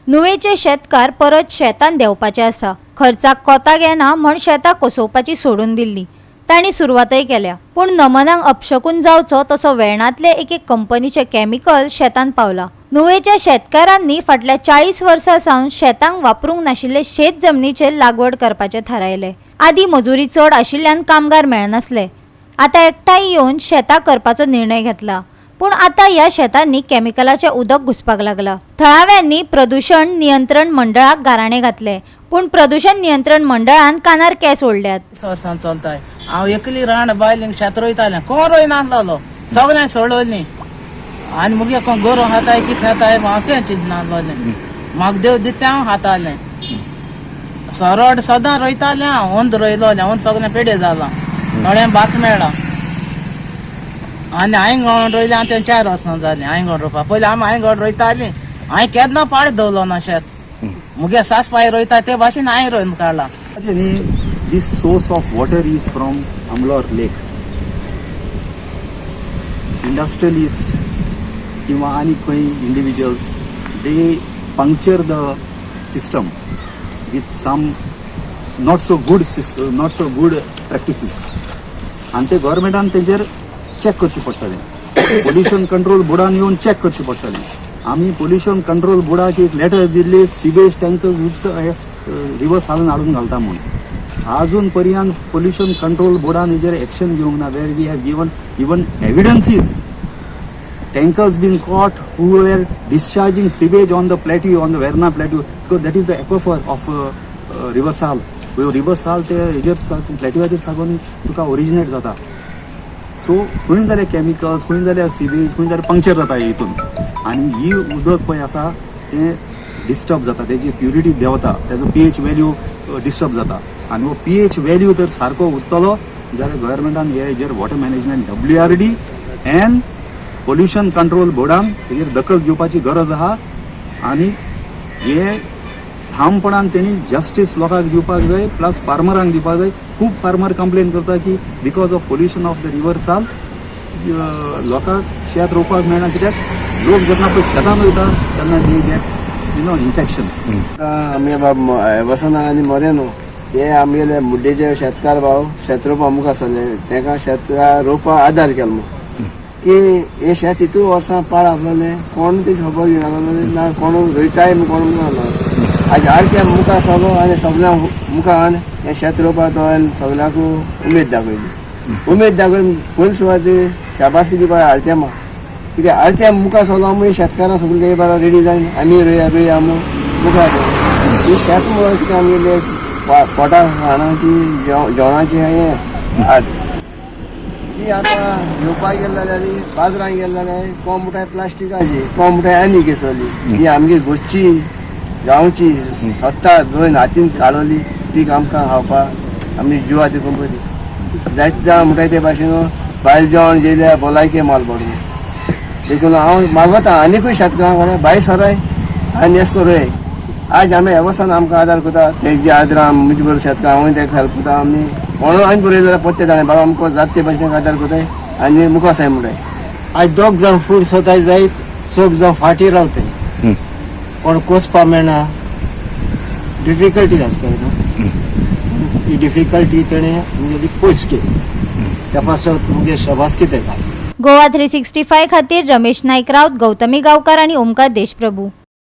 नुवेचे शेतकार परत शेतांत देंवपाचे आसा. खर्चाक कोताक येना म्हण शेतां कसोवपाची सोडून दिल्ली. तांणी सुरवातय केल्या, पूण नमनाक अपशकून जावचो तसो वेर्णांतले एके कंपनीचे केमिकल शेतांत पावला. नुवेच्या शेतकारांनी फाटल्या 40 वर्सां सावन शेतांक वापरूंक नाशिल्ले शेत जमनीचेर लागवड करपाचें थारायलें. आदीं मजुरी चड आशिल्ल्यान कामगार मेळनासले. आतां एकठांय येवन शेतां करपाचो निर्णय घेतला, पूण आतां ह्या शेतांनी केमिकलाचें उदक घुसपाक लागलां. थळाव्यांनी प्रदुशण नियंत्रण मंडळाक गाराणें घातलें, पूण प्रदुशण नियंत्रण मंडळान कानार केंस ओडल्यात. वर्सां चलताय हांव एकली रांड बायल शेत रोयतालें, कोण रोयनासलो, सगळ्यांक सोडवली आनी मुगे कोण गोरवां खाताय कितें खाताय हांव तें चिंतनासलोलें. म्हाका देव दिता हांव खातालें. सरड सदां रोयतालें हांव, ओंद रोयलोलें, ओंद सगळें पेडे जालां, थोडें भात मेळ्ळां. आनी आयंगण रोयलें आनी तें 4 वर्सां जालीं आयंगण रोवपाक. पयलीं आमी आयंगण रोयतालीं, हांवें केन्ना पाड दवरलो ना शेत. मुगे सास पाय रोयता ते भाशेन हांवें रोवन काडलां. This source of water is from Amlor Lake. Industrialist किंवा आनी खंय individuals, they puncture the system with some not so good practices आनी ते गव्हर्मेंटान तेंचेर चॅक करचें पडटलें. पोल्युशन कंट्रोल बोर्डान येवन चॅक करचें पडटलें. आमी पोल्युशन कंट्रोल बोर्डाक एक लेटर दिल्ली, सिवेज टँकर्स रिवर सालान हाडून घालता म्हूण. अजून पर्यंत पोल्युशन कंट्रोल बोर्डान हेजेर एक्शन घेवंक ना, where we have given even evidences, tankers been caught who were discharging sewage on the plateau, on the Verna plateau, because that is the aquifer of River Sal. River Sal ते हेजेर प्लॅट्यूवाचेर साकून तुका originate जाता. So खंय जाल्यार chemicals, खंय जाल्यार sewage, खंय जाल्यार पंक्चर जाता हितून आनी ही उदक पळय आसा तें डिस्टर्ब जाता, तेजी प्युरिटी देंवता, तेजो पीएच व्हॅल्यू डिस्टर्ब जाता. आनी हो पीएच व्हॅल्यू जर सारको उरतलो जाल्यार गव्हर्मेंटान हे हेजेर water management, WRD and pollution control बोर्डान हेजेर दखल घेवपाची गरज आहा आनी हे ठामपणान तेणी जस्टीस लोकांक दिवपाक जाय, प्लस फार्मरांक दिवपाक जाय. खूब फार्मर कंप्लेन करता की because of pollution of the river Sal लोकांक शेत रोवपाक मेळना, कित्याक लोक जेन्ना पळय शेतान वयता तेन्ना they get infections. आमगे बाब वसना आनी मोरेनो ते आमगेले मुड्डेचे शेतकार भाव शेत रोवपा मुखार सरले, तेका शेत रोवपा आदार केलो की हे शेत हितू वर्सां पाड आसलेलें, कोण तेजी खबर घेयनासलेले ना, कोण रोयताय कोण ना. आज आरत्या मुखार सरलो आनी सगळ्यांक मुखार हाडून हें शेत रोवपाक तो सगळ्यांक उमेद दाखयली. उमेद दाखयली पयली सुवातेर शाबासकी दिवपा आरत्यामा, कित्याक आरत्या मुखार सरलो आमी शेतकारां सगळीं ते बरो रेडी जावन आमी रोया रोया म्हूण मुखार येयले. ही शेत म्हणून कितें आमगेले पोटा खाणाची जेवणाची हें आड ती आतां घेवपाक गेले जाल्यार, बाजारांत गेले जाल्यार कोण म्हणटाय प्लास्टिकाची, कोण म्हणटाय आनी कसली. ही आमगे गोश्टी गांवची स्वता रोयन हातीन काडवली पीक आमकां खावपाक आमी जिवा देखून बरी. जायते जाण म्हणटाय ते भाशेन भायल जेवण जेयल्यार भलायके माल पडूं. देखून हांव मागता आनीकूय शेतकारां कडेन भायर सराय आनी एस करूं. आज आमी वेवस्थान आमकां आदार करता, तेजे आदार म्हजे बरोबर शेतकार हांवूय तेका हेल्प करता. आमी कोण आमी बरयले जाल्यार पोत्ते जाणें बाबा आमकां जात ते भाशेन आदार करताय आनी मुखार साय म्हणटाय. आज दोग जाण फूड सोदाय जायत, चौग जाण फाटीं रावताय, कोण कोसपा मेळना, डिफिकल्टी आसता न्हू. ही डिफिकल्टी तेणें आमगेली पयस केली, त्या पासत मुगे शाबासकी तेका. गोवा 365 खातीर रमेश नाईक राऊत, गौतमी गावकर आणि ओमकार देशप्रभू.